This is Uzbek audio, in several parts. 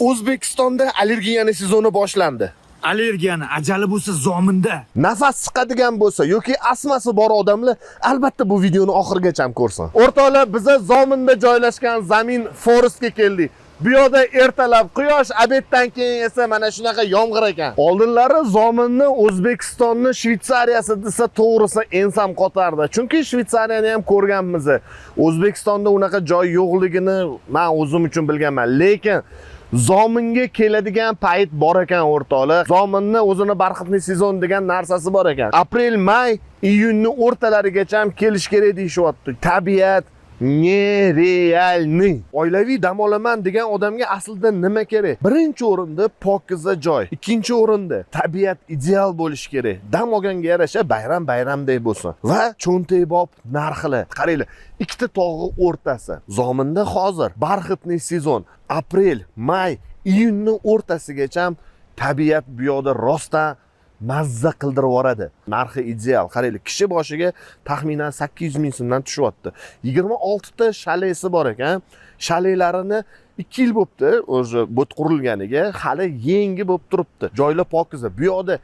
O'zbekistonda allergiyani sezoni boshlandi. Allergiyani ajali bo'lsa zominda. Nafas siqadigan bo'lsa yoki astmasi bor odamlar albatta bu videoni oxirigacha ham ko'rsin. O'rtoqlar, biza Zominda joylashgan Zamin Forestga keldik. Bu yoqda ertalab quyosh, обед dan keyin esa mana shunaqa yomg'ir ekan. Oldinlari Zominni O'zbekistonni Shvetsariyasi desa, to'g'risi ensam qotardi. Chunki Shvetsariyani ham ko'rganmiz. O'zbekistonda unaqa joy yo'qligini men o'zim uchun bilganman. Lekin Zominga keladigan payt bor ekan, o'rtoqlar. Zominni o'zini бархатный сезон degan narsasi bor ekan. Aprel, may, iyunni o'rtalarigacha ham kelish kerak deyishyapti. Tabiat нереальный. Oilaviy dam olaman degan odamga aslida nima kerak? Birinchi o'rinda pokiza joy, ikkinchi o'rinda tabiat ideal bo'lishi kerak. Dam olganga yarasha bayram bayramdek bo'lsin va cho'ntakbop narxlar. Qaranglar, ikkita tog'i o'rtasi. Zominda hozir бархатный сезон, aprel, may, iyunni o'rtasigacha tabiat bu yoqda rostdan mazza qildirib yuboradi. Narxi ideal. Qaranglar, kishi boshiga taxminan 800 ming so'mdan tushyapti. 26 ta shalesi bor ekan. Shalelarini 2 yil bo'libdi o'zi but qurilganiga, hali yangi bo'lib turibdi. Joylar pokiza. Bu yoqda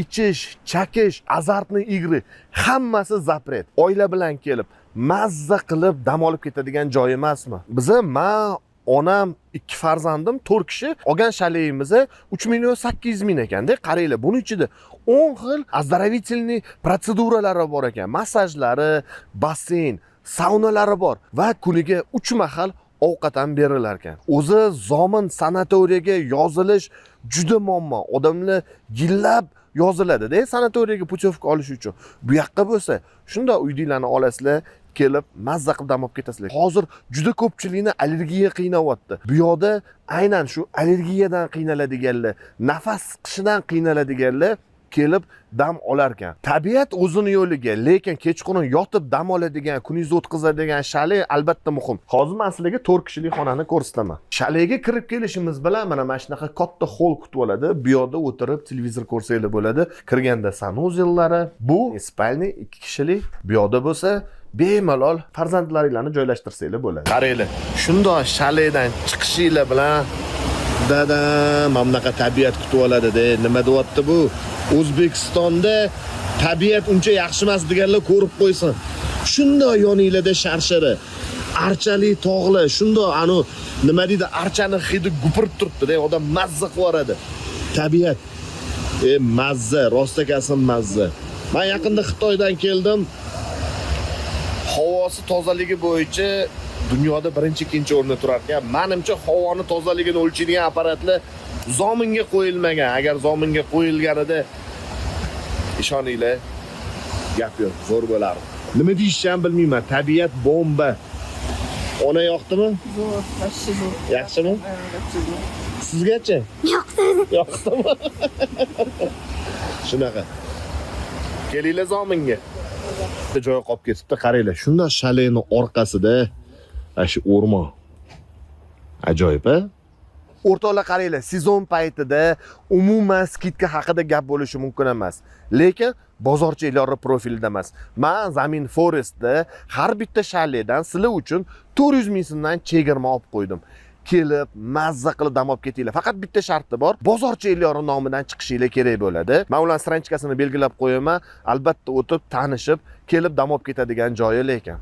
ichish, chakish, азартный игры hammasi запрет. Oila bilan kelib mazza qilib dam olib ketadigan joy emasmi? Biza, man, onam, ikki farzandim, to'rt kishi olgan shaleyimiz 3 million 800 ming ekanda. Qaranglar, buni ichida 10 xil оздоровительный protseduralari bor ekan, massajlari, basseyn, saunalari bor va kuniga 3 mahal ovqat ham berilar ekan. O'zi Zomin sanatoriyaga yozilish juda muammo. Odamlar yillab yoziladida sanatoriyaga путёвка olish uchun. Bu yoqqa bo'lsa shundoq uydagilarni olasizlar, kelib mazza qilib dam olib ketasizlar. Hozir juda ko'pchilikni allergiya qiynayapti. Bu yoqda aynan shu allergiyadan qiynaladiganlar, nafas siqishidan qiynaladiganlar kelib dam olar ekan. Tabiat o'zini yo'liga, lekin kechqurun yotib dam oladigan, kuningizni o'tkazadigan shale albatta muhim. Hozir man sizlarga 4 kishilik xonani ko'rsataman. Shalega kirib kelishimiz bilan mana shunaqa katta xol kutib oladi. Bu yoqda o'tirib televizor ko'rsanglar bo'ladi. Kirganda санузел lari, bu спальный 2 kishilik. Bu yoqda bo'lsa bemalol farzandlaringlarni joylashtirsanglar bo'ladi. Qaranglar, shundoq shaledan chiqishinglar bilan dadam mana bunaqa tabiat kutib oladida. Nima deyapti bu? O'zbekistonda tabiat uncha yaxshi emas deganlar ko'rib qo'ysin. Shundoq yoninglarda sharshara, archali tog'lar, shundoq anu nima deydi, archani hidi gupirib turibdi-da, odam mazza qilib yuboradi. Tabiat mazza, rostakasin mazza. Men yaqinda Xitoydan keldim. Havosi tozaligi bo'yicha dunyoda birinchi, ikkinchi o'rinda turar ekan. Manimcha, havoni tozaligini o'lchaydigan apparatlar Zominga qo'yilmagan. Agar Zominga qo'yilganida, ishoninglar, gap yo'q, zo'r bo'lardi. Nima deyishni ham bilmayman. Tabiat bomba. Ona, yoqdimi? Zo'r, вообще zo'r. Yaxshimi? Вообще zo'r. Sizgachi? Yoqdi. Yoqdimi? Shunaqa. Kelinglar Zominga. Bitta joy qolib ketibdi, qaranglar. Shundoq shaleni orqasida mana shu o'rmon. Ajoyib, a? O'rtoqlar, qaranglar, sezon paytida umuman скидка haqida gap bo'lishi mumkin emas. Lekin bozorchi Elyorni profilida emas. Man Zamin Forestda har bitta shaledan sizlar uchun 400 ming so'mdan chegirma olib qo'ydim. Kelib mazza qilib dam olib ketinglar. Faqat bitta sharti bor: bozorchi Elyorni nomidan chiqishinglar kerak bo'ladi. Man ularni страничка sini belgilab qo'yaman. Albatta o'tib, tanishib, kelib dam olib ketadigan joyi lekin.